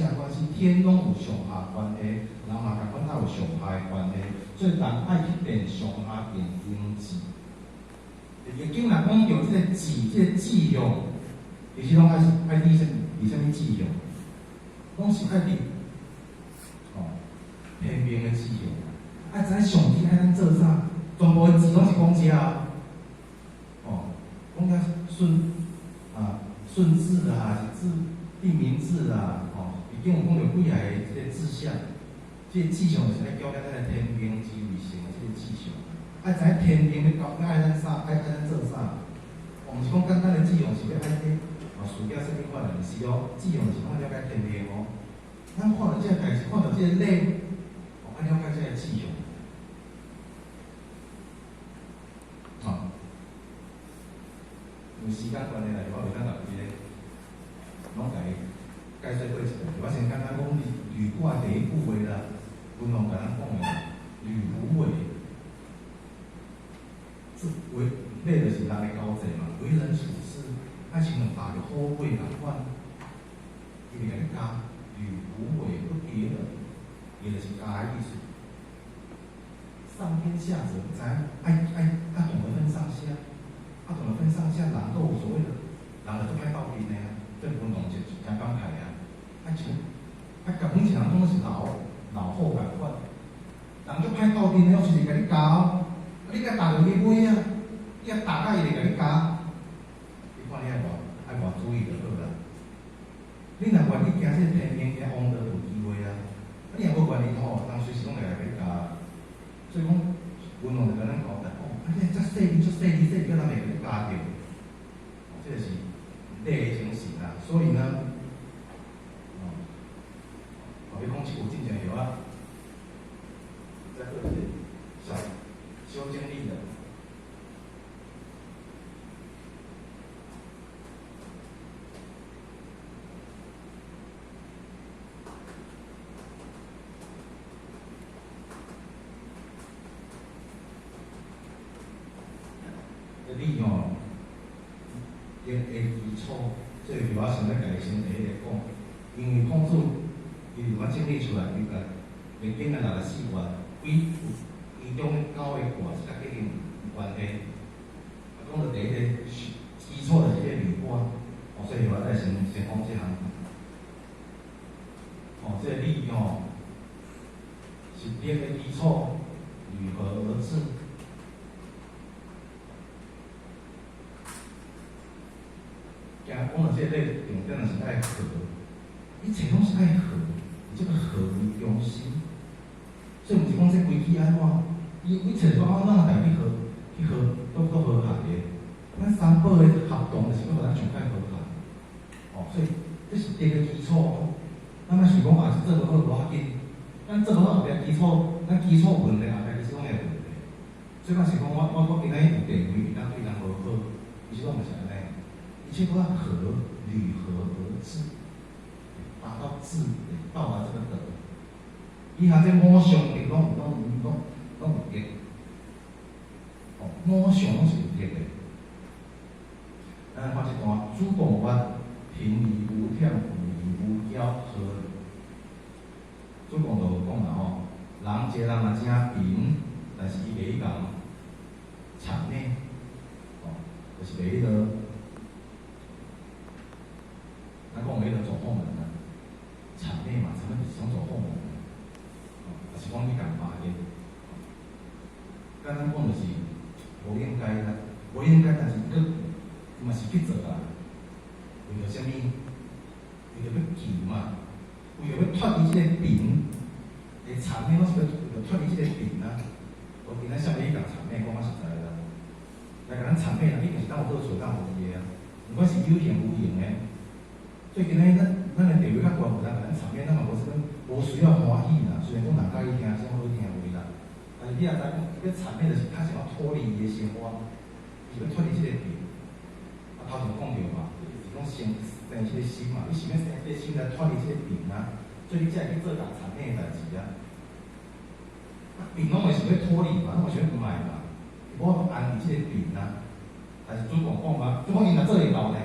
下關係，天攏有上下關係，人嘛共款愛有上下的關係，所以人愛去練上下平衡志。易經若講著這個志，這個志向，其實攏愛愛佇啥佇啥物志向？攏是愛佇哦天命的志向。愛知影上帝愛咱做啥，全部的志攏是講這哦，講遐順啊順治啊，是治定明志啊，吼，已經有講著幾下這個志向，這個志向就是愛交代咱的天命之為性的這個志向。愛知影天命欲交愛咱啥，愛愛咱做啥？哦，毋是講簡單的志向是欲愛去哦，事業啥物款的，毋是哦，志向就是講了解天命哦。咱看著這個代誌，看著這個禮，哦，愛了解這個志向。吼，因為時間關係啦，我袂當共規個攏共伊解說過一遍。我先簡單講履卦第一句話啦，文王共咱講的啦，履無為。這為禮就是人的交際嘛，為人處事，愛像兩百個好尾仝款，伊會共你教，履無尾不跌的，伊就是教的意思。上天下者，知影愛愛愛懂得分上下，啊懂得分上下，人都有所謂的，人就足歹鬥陣的啊，這文王就誠感慨啊，啊像啊共每一人攏是老老虎仝款，人足歹鬥陣的，我隨時共你教。你共踏落伊尾啊，你共踏甲伊會共你咬，你看你愛偌愛偌注意就好啦。你若願意行這個天命，行王道就有機會啊。啊，你若無願意吼，人隨時攏會來共你咬。所以講，文王就共咱交代講，啊，你遮細膩，足細膩，細膩，人袂共你咬著。這個是禮的精神啦。所以呢，哦，我欲講一句真正對啊，再做一個小小整理的。這禮吼，的基礎，所以我想欲共伊先第一個講，因為孔子伊就按整理出來，伊共易經的64卦，幾其中的九個卦是佮吉凶有關係。啊，講到第一個基礎就是這個履卦，哦，所以我再先先講這項。哦，這個禮吼，是禮的基礎，履合而治。講到這個禮，重點就是愛和，一切攏是愛和，以這個和為中心。所以毋是講這規矩按怎，伊一切說啊，咱若家己和去和，都都和諧的。咱三寶的合同就是欲予咱上較和諧。哦，所以這是第一個基礎。咱莫想講啊，做無好無要緊，咱做無好後壁基礎，咱基礎問題後壁其實攏會有問題。所以我是講，我今仔日有地位，會當對人無好，其實攏毋是按呢。一切都要和，履合而治，達到治，到達這個德。以下這五常德攏攏攏攏有德，哦，五常攏是有德的。咱來看這段，子貢曰：貧而無忝，富而無驕，何如？子貢就講啦吼，人一個人若誠貧，但是伊袂去共諂媚，哦，就是袂彼落。咱講的彼個走後門啊，諂媚嘛，諂媚就是想走後門，哦，抑是講去共巴結。簡單講就是無應該啦，無應該，但是閣伊嘛是去做啦。為著啥物？為著欲求嘛，為著欲脫離這個貧，會諂媚攏是欲為著脫離這個貧啊。無今仔啥物去共諂媚，講較實在啦。來共咱諂媚啦，一定是當有好處，當有伊的啊。毋管是有形無形的。所以今仔日咱咱的地位較懸，有人共咱諂媚，咱嘛無啥物，無需要歡喜啦。雖然講人佮意聽啥好聽話啦，但是你若知講，伊欲諂媚就是較想欲脫離伊的生活，是欲脫離這個貧。啊，頭前講著嘛，就是講生生這個心嘛，你想欲生這個心來脫離這個貧啊，所以你才會去做共諂媚的代誌啊。啊，貧攏會想欲脫離嘛，攏會想欲毋愛嘛，伊無法度安佇這個貧啊。但是子貢講嘛，子貢伊若做會到呢，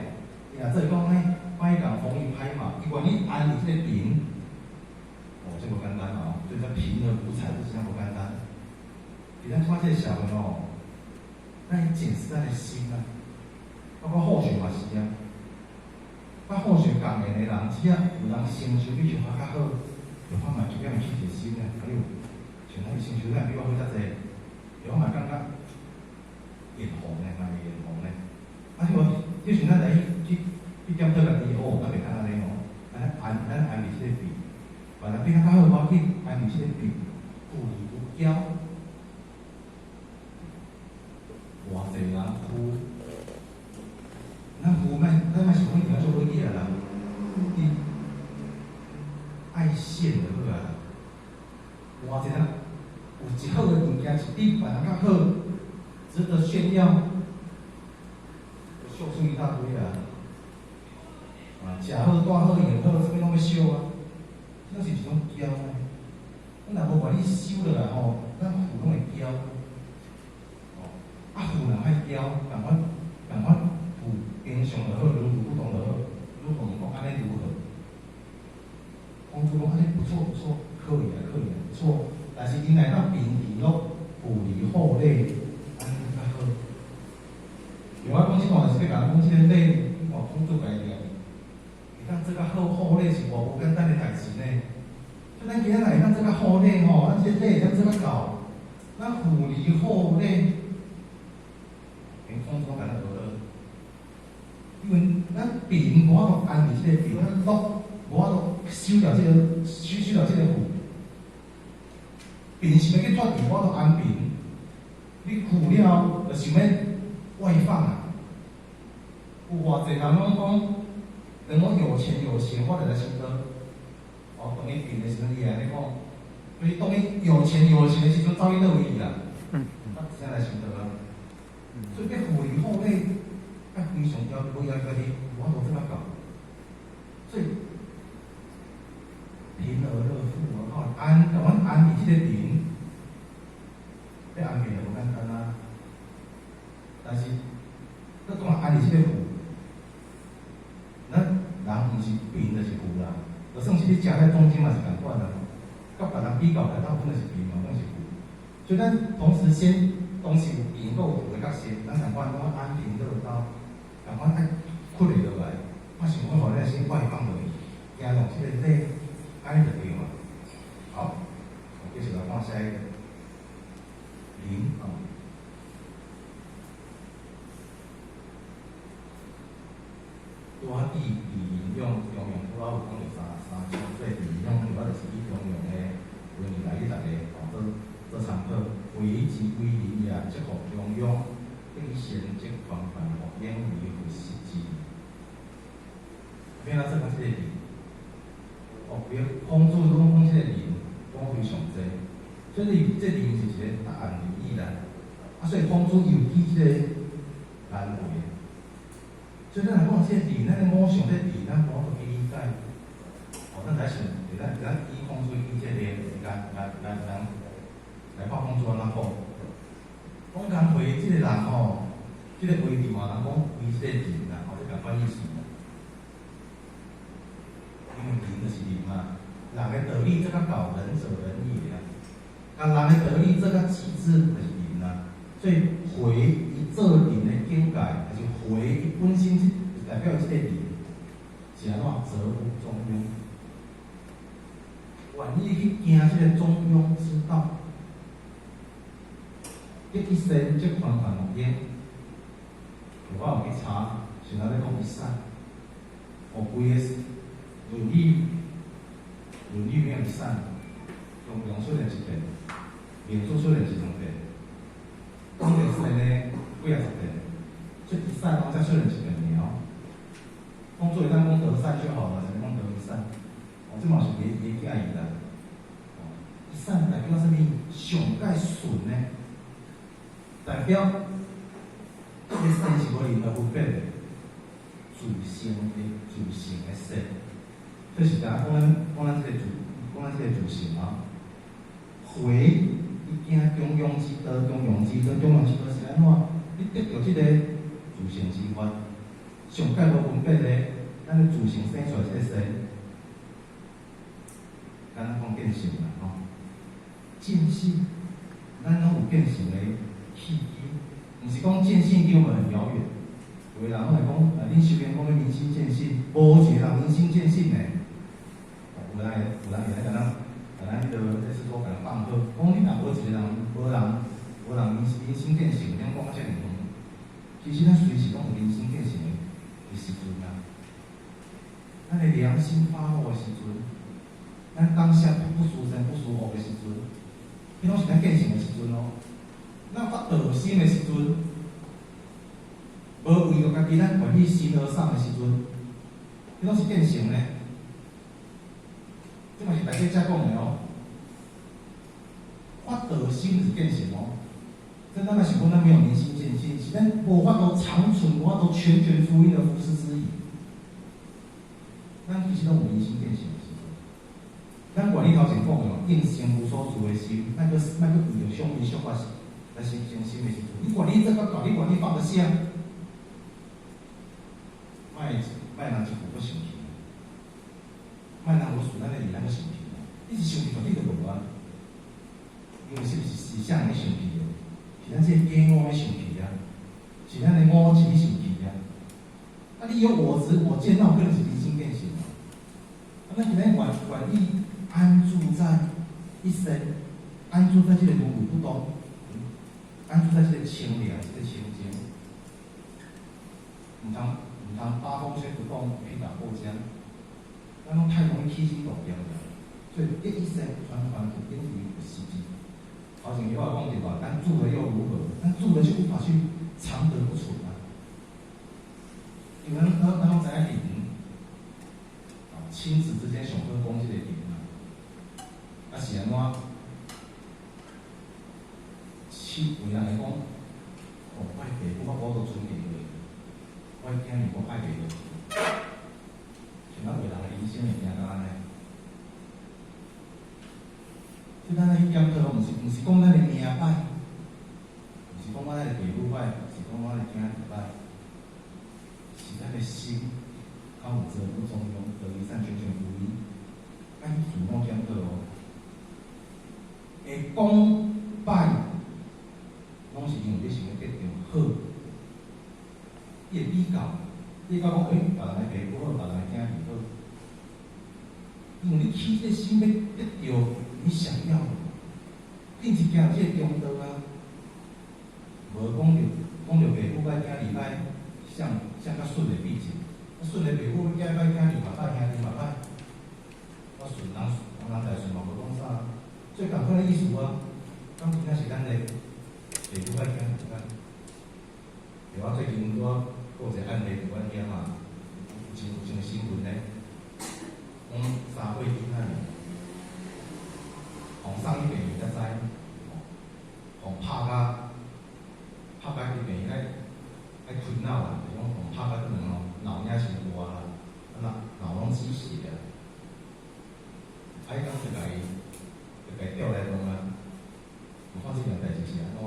伊若做會講呢。歹共風伊歹嘛，伊願意安佇這个貧，哦，這無簡單哦，所以才貧而無財，這真正無簡單。佇咱這擺這個社會哦，咱要檢視咱的心啊，包括好學嘛是啊，較好學共緣的人，只要有人成就比像我較好，就我嘛就咁起一個心啊，哎喲，像咱成就咱比我好遮濟，我嘛感覺眼紅呢，嘛會眼紅呢。啊，彼個，彼時咱來去檢討家己，哦，咱袂當按呢哦，咱安佇這個貧，別人比咱較好，無要緊，安佇這個貧，富而無驕。偌濟人富，咱富莫，咱莫想講一定要做好起來啦，你愛現就好啊。偌濟人有一好的物件是比別人較好，值得炫耀，秀出一大堆啊！啊，食好、住好、用好，啥物攏欲秀啊！這攏是一種驕呢。咱若無願意收落來吼，咱富攏會驕。哦，啊富人愛驕，仝款仝款富平常就好，如如不動就好。如果講按呢如何？孔子講按呢不錯不錯，可以啊可以啊，不錯。但是𪜶來到貧而樂，富而好禮，按呢較好。另外講這段就是欲共咱講這个禮，你看孔子家己念，會當做較好好禮是偌無簡單的代誌呢。所以咱今仔日會當做較好禮吼，咱這個禮會當做較到，咱富而好禮，連孔子攏共咱學了。因為咱貧無法度安佇這個貧，咱樂無法度收掉這個收掉這個富。貧想欲去脫離，無法度安貧。你富了後，就想欲外放啊！有偌濟人攏講，等我有錢有閒，我就來修道。哦，當伊貧的時陣，伊會按呢講。所以當伊有錢有閒的時陣，走去佗位去啦？啊，才來修道啊！所以欲富而好禮，愛非常要無要家己，無法度做較到。所以貧而樂，富而好安，共阮安佇這個貧，欲安貧就無簡單啊。但是，閣講安佇這個富，咱人毋是貧就是富啦，就算是你食在中間嘛是仝款啊。佮別人比較起來，大部分是貧嘛，攏是富。所以咱同時先，同時有貧閣有富的角色，咱仝款攏安貧樂道，仝款愛屈會落來，我想講予咱先外放落去，行動這個禮，按呢就對嘛。好，我繼續來看下一個仁啊。拄仔以營養中庸，拄仔有講著三種，所以營養主要就是以中庸的文字來去逐个吼做做參考。為之為仁也，則復中庸，得以善則寬泛，復應為佛實之。欲按怎做講這個仁？哦，比如孔子攏講這個仁，講非常濟，所以這仁是一個答案而已啦。啊，所以孔子又舉這個難話。所以咱若講這個仁，咱的五常這個仁，咱無法度去理解。哦，咱來想，咱以孔子舉這個例來來來來來看孔子按怎講。講工課這個人吼，這個位置嘛，人講為這個仁啦，吼，這仝款意思啦。因為仁就是仁嘛，人的道理做較到，仁者仁也啊。共人的道理做較極致，就是仁啊。所以回伊做仁的境界，就是回伊本身就代表這個仁，是按怎？擇乎中庸，願意去行這個中庸之道，得一善則寬泛無邊。我有去查，現在咧講一善，哦，規个《論語》，《論語》沒有一善，中庸出現一遍，名著出現一兩遍，講著出現呢幾仔十遍，所以一善攏才出現一遍爾。講做會當講得善就好了，啥物講得一善？哦，這嘛是伊伊建議啦。哦，一善代表啥物？上蓋順呢？代表這個善是無任何分別的，自性的自性的善。這是講咱這個自講咱這個自性啊。回伊行中庸之道，中庸之道，中庸之道是按怎？你得著這個自性之法，上蓋無分別的，咱的自性生出來這個善，敢若講見性啦吼。見性，咱攏有見性的契機，毋是講見性離我們很遙遠。有的人攏會講，啊，恁修行講欲明心見性，無一個人明心見性的。有人會，有人會來共咱，共咱彼個類似說共咱放好，講你若無一個人，無人，無人明心見性，恁講甲遮爾遠。其實咱隨時攏有明心見性的時陣啊。咱的良心發怒的時陣，咱當下不思善不思惡的時陣，彼攏是咱見性的時陣哦。咱發道心的時陣，無為著家己，咱願意行而上的時陣，彼攏是見性呢。這嘛是大家才講的哦。發道心是見性哦。這咱若想講咱沒有明心見性，是咱無法度長存，無法度拳拳福音的福斯之義。咱其實攏有明心見性的時陣。咱願意頭前講的哦，應成無所住的心，莫閣為著想為想法來生生心的時陣，你願意這個大，你願意放得下，莫莫人一句閣生氣，莫人無順咱的意，咱閣生氣。你是生氣，絕對就無啊。因為是毋是是啥人咧生氣的？是咱這個假我咧生氣啊，是咱的我執咧生氣啊。啊，你有我執我見，那有可能是明心見性啊。啊，咱今日願意安住在一生，安住在這個輪迴不動，安住在這個清涼、這個清淨，毋通八風吹不動，屁打過江。咱攏太容易起心動念了，所以一生傳傳不變於實際。頭前我講對吧？咱住了又如何？咱住了就無法去常得不存啊。因為咱攏知影仁，啊，親子之間上好講這個仁啊，啊是按怎？親有人會講，哦，我的爸母我無法度尊敬伊，我的囝兒我愛袂落去，像咱有人的人生會行到按呢？所以咱來去檢討，毋是講咱的命歹，毋是講咱的爸母歹，是講咱的囝兒歹，是咱的心較有責不中庸，德一善拳拳福音，愛去自我檢討哦。會講歹，攏是因為你想欲得著好，伊會比較，比較講，欸，別人的爸母好，別人的囝兒好，因為你起這個心欲得著你想要的，你是行這個中道啊，無講著爸母歹，囝兒歹，誰較順的比較？順的爸母囝歹，囝兒嘛歹，兄弟嘛歹，我順人人大順嘛無講啥，所以仝款的意思啊，講真正是咱的爸母歹，囝兒歹。對我最近拄仔閣有一個案例佇阮遐嘛，有上新聞咧，講3歲囡仔爾，予送去病院才知，予拍甲去病院愛開腦啦，就講予拍甲可能吼腦影傷大啦，啊腦攏積血啊，啊彼工就共伊調來問啊，有看這件代誌是按怎？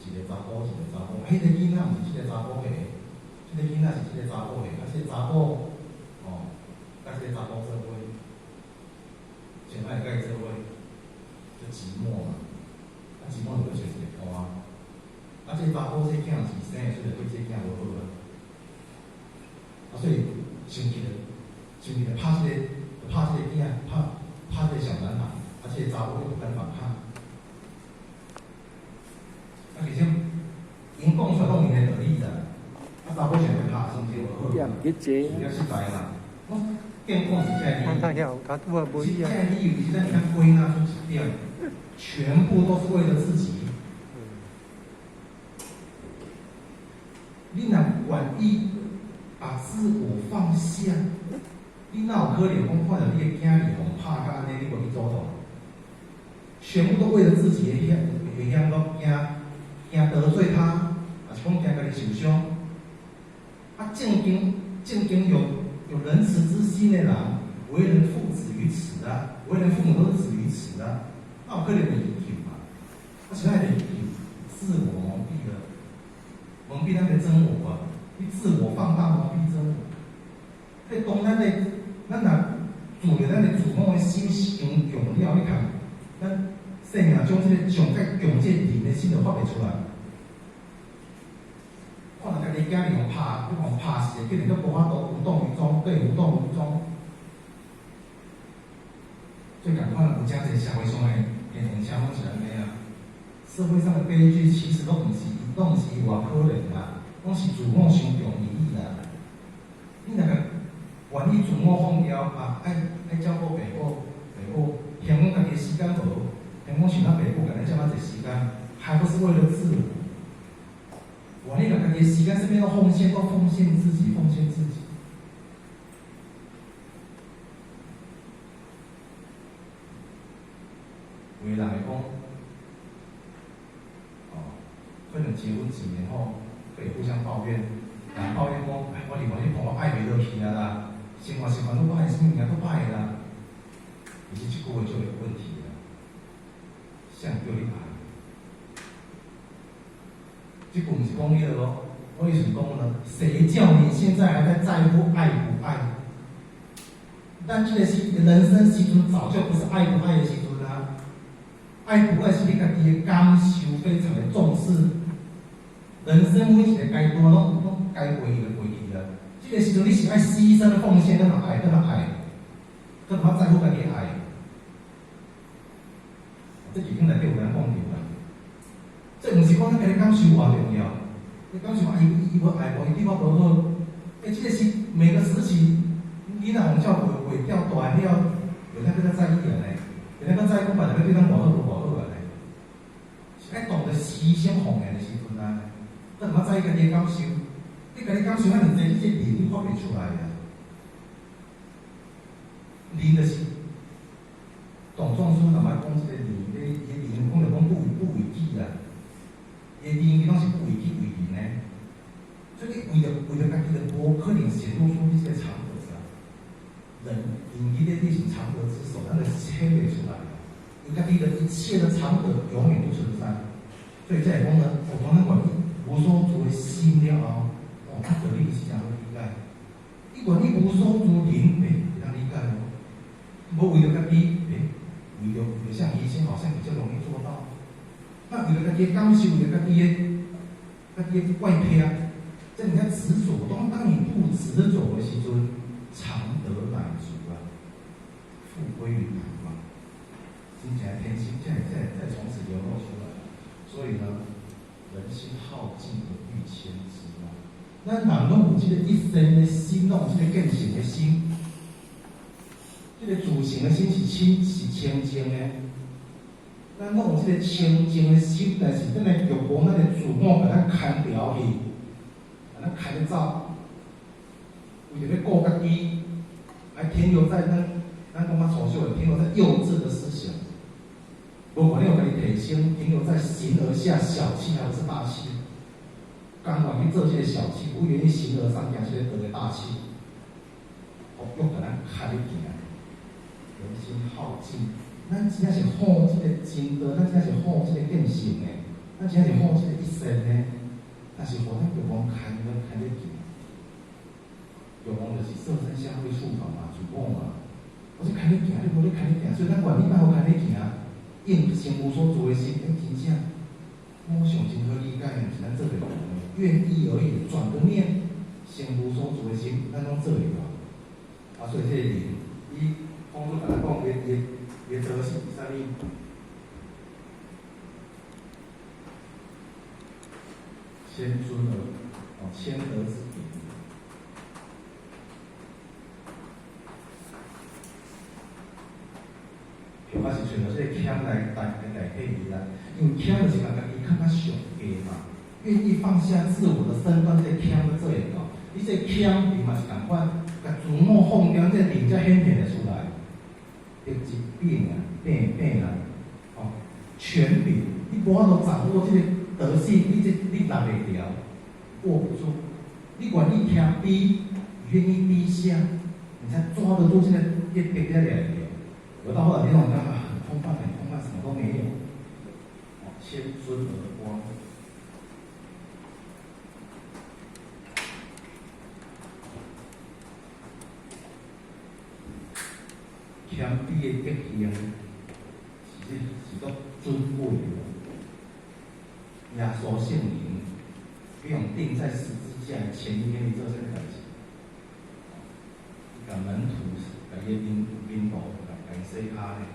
一個查埔，一個查埔，彼個囡仔毋是這個查埔的，這個囡仔是這個查埔的，啊這個查埔哦，佮這個查埔做伙，前擺佮伊做伙，就寂寞嘛，啊寂寞就欲揣一個伴，啊這個查埔這個囝是生的，所以對這個囝無好啊，啊所以生氣了，生氣了，拍這個囝，拍這個小男孩，啊這個查某又不敢反抗。啊，其實𪜶講出來攏𪜶的道理啦，啊，查某想欲拍，心情無好，事業失敗嘛。我見講是這個理由，是這個理由，其實咱會當歸納出一點，全部都是為了自己。你若願意把自我放下，你哪有可能講看著你的囝兒予拍甲按呢，你無去阻擋？全部都為了自己的遐，會曉講驚。驚得罪他，抑是講驚家己受傷。啊，正經有仁慈之心的人，為人父止於此啊，為人父母都是止於此啊，哪有可能會去救嘛？啊，是愛會去救，自我蒙蔽了，蒙蔽咱的真我啊！你自我放大，蒙蔽真我。所以當咱的咱若自著咱的自我的心傷強了，你看，咱生命中這個上蓋強這個仁的心就發袂出來。看著家己囝兒予拍，予予拍死，竟然閣無法度無動於衷，對無動於衷。最共款有誠濟社會上的現象攏是按呢啊。社會上的悲劇其實攏毋是伊偌可憐啦，攏是自我傷強而已啦。你若個願意自我放掉啊，愛照顧爸母，爸母嫌講家己時間無，嫌講想咱爸母共咱遮仔濟時間，還不是為了自我？願意共家己時間，啥物攏奉獻，都奉獻自己，奉獻自己。有的人會講，哦，可能結婚幾年後，可以互相抱怨，啊，抱怨講，哎，我另外一半我愛袂落去啊啦，生活習慣攏歹，啥物物件都歹啦。其實這句話就有問題啦，誰叫你愛？這句毋是講你咯，我意思講呢，誰叫你現在還在在乎愛不愛？但這個是人生時陣早就不是愛不愛的時陣啦。愛不愛是你家己的感受非常的重視。人生每一個階段攏該過去就過去啦。這個時陣你是愛犧牲奉獻，你嘛愛，你嘛愛，閣毋捌在乎家己的愛。這已經內底有人講著啦。這毋是講咱家己感受偌重要，你感受愛伊伊無愛無，伊對我無好。欸，這個是每個時期，囡仔予照顧袂掉大漢了，袂當閣較在意啊呢？袂當閣在意講別人欲對咱偌好無偌好啊呢？是愛懂得犧牲奉獻的時陣啊，閣毋捌在意家己的感受，你家己感受遐爾濟，你這仁你發袂出來啊。仁就是董仲舒若捌講這個仁，伊仁講就講不為己啦，伊仁伊攏是不為己為人的，所以你為著家己就無可能顯露出你這個常德啊。仁仁義禮智信常德之首，咱就顯袂出來。你家己的一切的常德永遠不存在。所以才會講呢，哦，當咱願意無所住的心了後，哦，道理是誠好理解。你願意無所住仁，欸，會當理解哦。無為著家己，欸，為著像以前好像比較容易做到。那為著家己的感受，為著家己的怪癖，這你較執著。當你不執著的時陣，常德乃足啊，復歸於土嘛。真正天性，這從此流露出來。所以呢，人心好靜而欲牽之嘛。咱人攏有這個一生的心，攏有這個見性的心。這個自性的心是清淨的。咱攏有這個清淨的心，但是咱的欲望、咱的自我，共咱牽牢去，共咱牽咧走。為著欲顧家己，還停留在咱講較抽象的，停留在幼稚的思想。無可能有家己提升，停留在形而下小氣，還不是大氣？甘願去做這個小氣，不願意形而上行這個道的大氣，哦，欲共咱牽咧行。人心好靜，咱真正是好這個真道，咱真正是好這個見性的，咱真正是好這個一生的。但是予咱欲望牽咧牽咧行，欲望就是色聲香味觸法嘛，自我嘛。我是牽咧行，你無咧牽咧行，所以咱願意莫予牽咧行，應心無所住的心，欸，真正，我想真好理解，毋是咱做袂到的，願意而已，轉個念，心無所住的心，咱攏做會到。啊，所以這個仁，伊孔子共咱講，伊的德性是啥物？謙尊而哦，謙德之秉。或者是揣著這個謙來代替伊啦，因為謙就是共家己囥較上低嘛，願意放下自我的身段，這個謙閣做會到。你這個謙，伊嘛是仝款，共自我放掉，這個仁才顯現會出來。德之秉啊，秉啊，哦，權柄，你無法度掌握這個德性，你拿袂牢，握不住。你願意謙卑，願意低下，你才抓得住這個一點點兩點。我到後來，你攏感覺很空泛，很空泛，什麼都沒有。哦，謙尊而光。謙卑的德行是是足尊貴的。耶穌聖靈被用釘在十字架前一天，伊做啥物代誌？伊共門徒，共伊的門徒，共伊洗跤呢。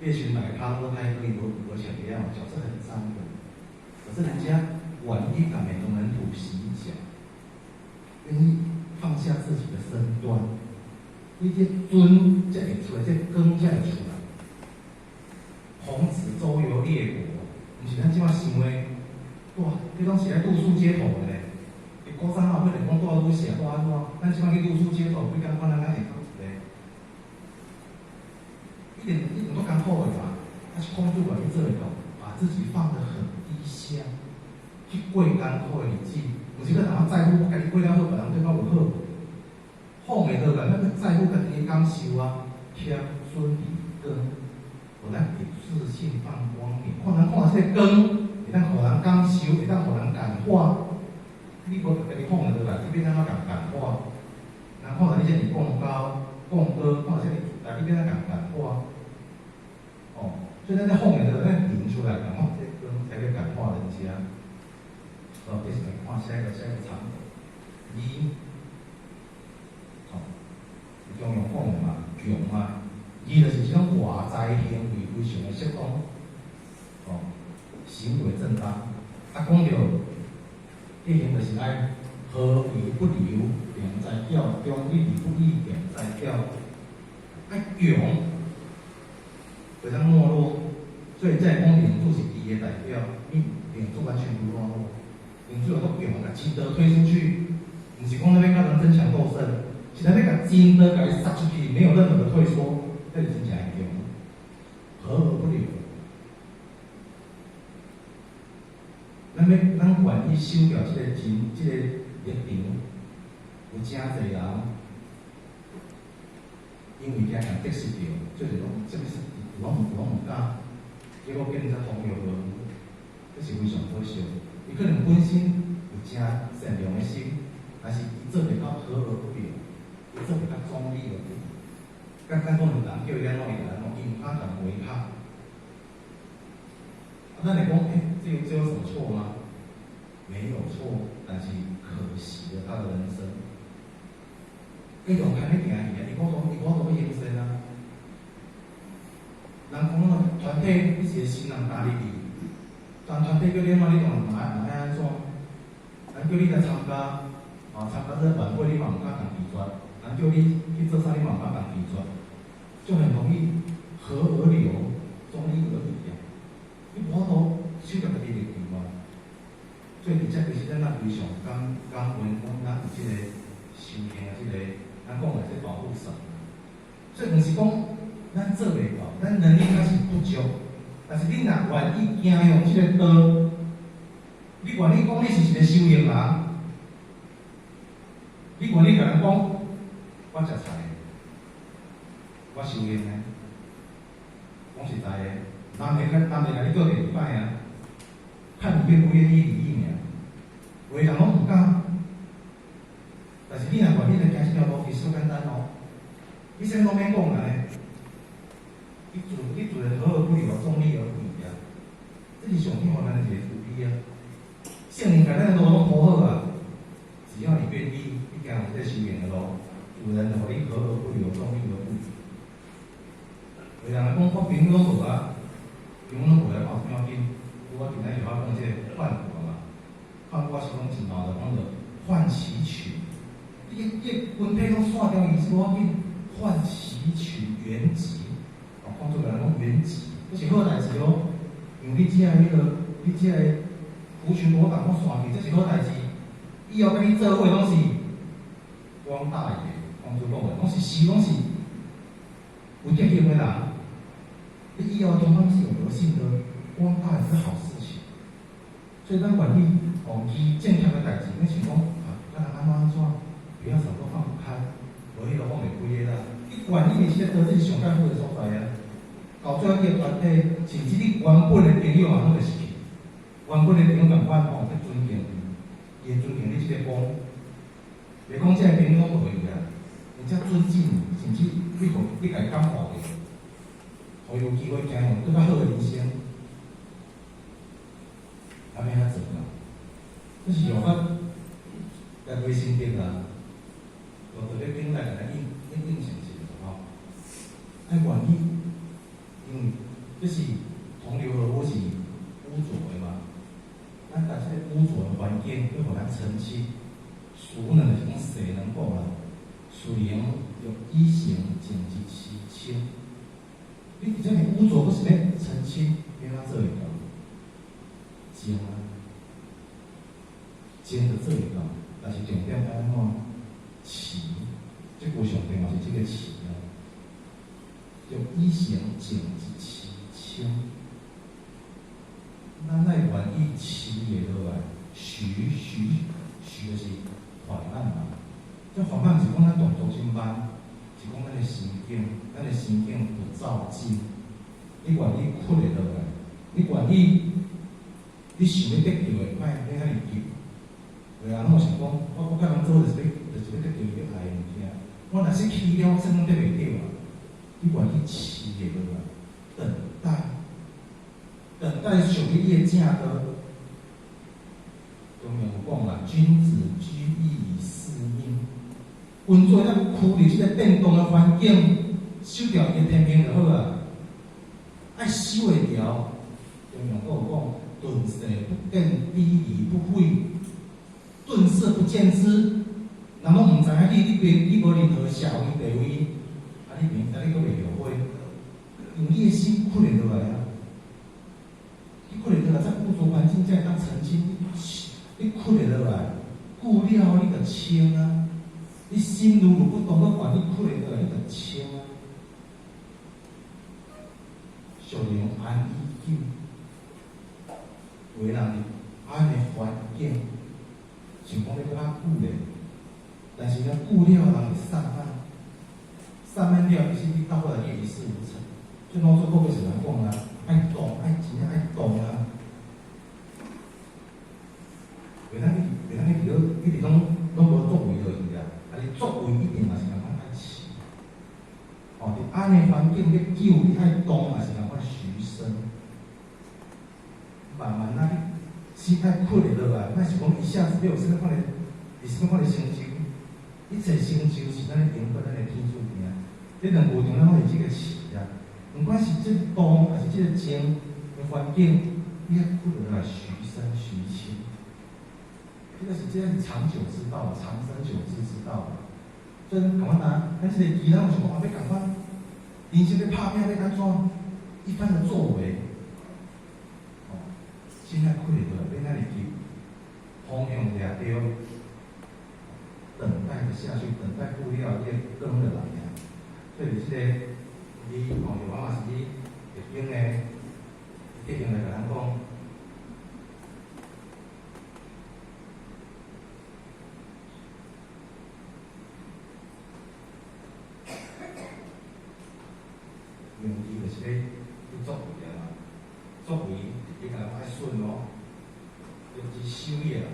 這時陣跤攏歹，伊無穿鞋嘛，腳是很髒的。可是人家願意共每個門徒洗腳，願意放下自己的身段，你這尊才會出來，這光才會出來。孔子周遊列國，毋是咱這擺想的，哇，這攏是愛露宿街頭的咧。佇古早嘛，可能講蹛旅社，蹛按怎？咱這擺去露宿街頭，幾工看咱敢會倒一个？一定一定足艱苦的吧？啊是孔子願意做會到，把自己放得很低下，去過艱苦的日子，毋是閣淡仔在乎我家己過了好，別人對我有好。放會落來，咱閣在乎家己的感受啊，謙尊為光，予咱會自信放光明。看人看這個光，會當予人感受，會當予人感化。你無家己放會落來，你欲按怎共感化？人看到你這爾貢高、貢高，看到這爾自大，你欲按怎共感化？哦，所以咱咧放會落來，咱引出來，感化這個光才會感化人家。好，繼續來看下一個場合。義，哦，中庸講的嘛，強嘛，義就是這種外在行為非常的適當，哦，行為正當。啊，講著德行就是愛和而不流，定在表；中立而不異，定在表。愛強，袂當沒落。所以才會講領主是義的代表，你領主完全不懦弱，領主有足強，共真道推出去，毋是講咧欲佮人爭強鬥勝，是咧欲共真道共伊殺出去，沒有任何的退縮，這是真正的強，和而不流。咱欲咱願意守牢這個真，這個立場，有誠濟人因為驚共得失著，最後攏啥物事攏毋敢，結果變成同流合污，這是非常可惜。伊可能本身有誠善良的心，但是伊做袂到和而不流，伊做袂到中立而不異。簡單講，有人叫伊按怎，伊就按怎，伊毋敢共違抗。啊，咱會講，欸，這有什麼錯嗎？沒有錯，但是可惜了他的人生。伊用牽咧行去啊，伊無法度欲行善啊。人講團體，你是個新人加入去，當團體叫你按怎，你當然嘛愛按怎。人叫你來參加，啊，參加這個晚會，你嘛毋敢共拒絕；人叫你去做啥，你嘛毋敢共拒絕，就很容易和而流，中立而已啊。你無法度守著家己立場啊。所以佇這其實咱非常感恩，講咱有這個修行的這個，咱講的這保護傘。所以毋是講咱做袂到，咱能力確實不足，但是你若願意行向這個道，你願意講你是一個修行人，你願意共人講，我食菜，我修行的，講實在的，男的共你叫第二擺啊，看你願不願意理應爾。有的人攏毋敢，但是你若願意來行這條路，其實足簡單哦。你啥物攏免講來，你自然和而不流，中立而不異啊。這是上天予咱的一個慈悲啊。聖靈共咱的路攏鋪好啊，只要你願意，你行這個修行的路，自然就予你和而不流，中立而不異。有人講我朋友攏無啊，朋友攏無來看啥物要緊。我今仔日我講這個換國嘛，換國是講真老的，講著換其群，你群體攏散掉，伊是無要緊，換其群原籍，哦，講做人講原籍，這是好代誌哦。因為你這个彼個，你這個族群無共攏散去，這是好代誌。以後佮你做伙攏是光大爺，講做講的，攏是是攏是有德行的人。你以後中間是有德性的，光大也是好事情。所以咱願意哦，伊正確的代誌，你想講啊，咱人按怎按怎，不要什麼都放不開，無彼個放袂開的啦。你願意的這個，這是上艱苦的所在啊。到最後，你的團體，甚至你原本的朋友嘛，攏會失去。原本的朋友仝款吼，去尊敬伊，伊會尊敬你這個光。袂講這个朋友攏無去啊，人家尊敬你，甚至你予你共伊感化著，予伊有機會走向閣較好的人生，啊，欲按怎做啦？這是用法來歸心得啊，我特別頂來共咱印印印象一下吼，愛願意，因為這是同流合污是污濁的嘛，咱佇這个污濁的環境，欲予咱澄清，俗呢就是講世人講啦，屬靈用以行淨之其清。你佇遮爾污濁，閣是欲澄清，欲按怎做會到？靜啊，靜就做會到，但是重點愛按怎？持，這句上重要是這個持啊，就以行淨之其清。咱愛願意持會落來，徐徐徐就是緩慢嘛。這緩慢毋是講咱動作真慢，是講咱的心境，咱的心境不躁進。你願意屈會落來，你願意，你想欲得著的，莫欲遐爾急。有人攏想講，我佮人做就是欲得著伊欲愛的物件。我若是去了，啥物得袂著啊？你願意持會落來，等待，等待屬於你的正道。中庸有講啦，君子居易以適命。君子咱處佇這個變動的環境，守牢伊的天命就好啊。愛守會牢。中庸閣有講，頓舍不見，鄙夷不廢。頓舍不見之，人攏毋知影你，你並你無任何社會地位，啊你明，啊你閣袂後悔，因為你的心屈會落來啊。你屈會落來，在污濁環境才會當澄清。你屈會落來，久了你就清啊。你心如如不動，閣願意屈會落來，你就清啊。屬靈安以久，有的人佇按呢環境，想講欲閣較久咧，但是呢，久了人會散漫，散漫了，其實你到後來你會一事無成。所以老祖閣是來講啊，愛動，愛真正愛動啊。袂當一直，袂當一直攏一直攏攏無作為落去啊！啊，你作為一定嘛是共款愛持。哦，佇按呢環境欲久，你愛動嘛是共款徐生。慢慢仔，你心愛屈會落來，莫是講一下子欲有啥物款的，有啥物款的成就？一切成就是咱的緣分，咱的天注定。這兩部分咱攏是這個持啊。毋管是這個動，抑是這個靜的環境，你愛屈落來徐生徐清。這個是這個是長久之道，長生久治之道。所以，共款啊，咱這個其他有想講啊，欲共款，人生欲拍拚欲按怎？一番的作為，哦，心愛屈會落來，免遐爾急，方向掠著，等待的下去，等待久了，伊會光就來啊。所以，這個你哦，有嘛是你特定的，特定來共咱講。用意就是咧去作為啊嘛，作為你共人愛順哦，就是修業啦。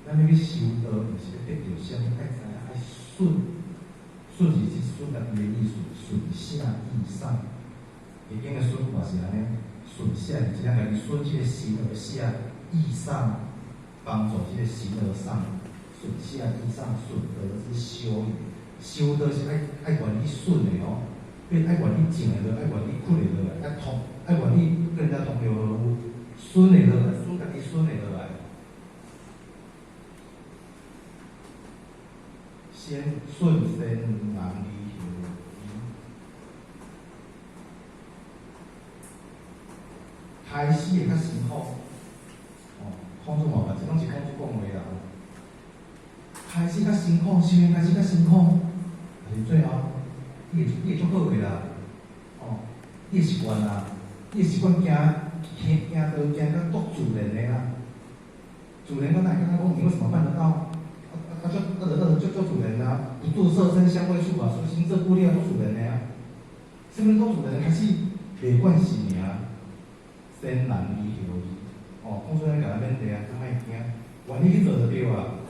咱欲去修道，毋是欲得著啥物，愛知影愛順，順是指順家己的意思，順下意上。易經的順嘛是按呢，順下是指咱家己順這個形而下，意上幫助這個形而上。順下意上，順德之修也。修道是愛愛願意順的哦，欲愛願意靜會落，愛願意屈會落來，愛同愛願意佮人家同流合污，順會落來，順家己順會落來。先順先難而後已。開始會較辛苦，哦，孔子嘛，這攏是孔子講話啦。開始較辛苦，修行開始較辛苦，但是最後，你會足好的啦，哦，你會習慣啦，你會習慣行行行道行甲足自然的啦，自然我哪會感覺講你為什麼辦得到？啊啊啊！足啊啊足足自然啊，不住色聲香味觸法，所以心這顧慮啊，足自然的啊。啥物攏自然，開始袂慣勢爾，先難而後易。哦，講出來共咱勉勵啊，較莫驚。願意去做就對啊。